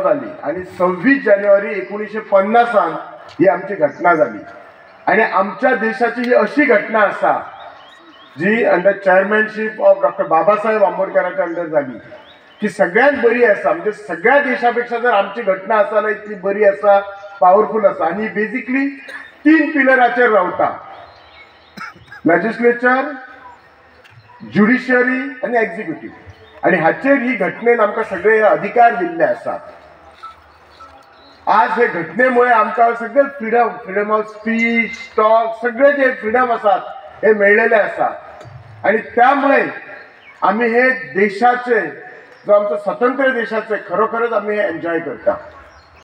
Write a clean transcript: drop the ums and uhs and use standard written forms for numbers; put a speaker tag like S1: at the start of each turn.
S1: जाली आनी 26 जानेवारी 1950 ही आमची घटना जाली. आनी आमच्या देशाची ही अशी घटना आसा जी under chairmanship of doctor Babasaheb आंबेडकराच्या under जाली, की सगळ्यात बरी आसा. म्हणजे सगळ्या देशा पेक्षा जर आमची घटना आसा जाल्यार इतली बरी आसा, पावरफूल आसा. आनी बेजिकली 3 पिलराचेर रावता, लेजिस्लेचर, ज्युडिशरी आनी एक्झिक्युटीव. आनी हाचेर ही घटनेन आमकां सगळे अधिकार दिल्ले आसात. आज हे घटनेमुळे आमकां सगळे freedom, freedom of speech, talk, सगळे जे फ्रीडम आसात हे मेळलेले आसा. आनी त्यामुळे आमी हे देशाचे जो आमचो स्वतंत्र देशाचे खरोखरच आमी हे एन्जॉय करता.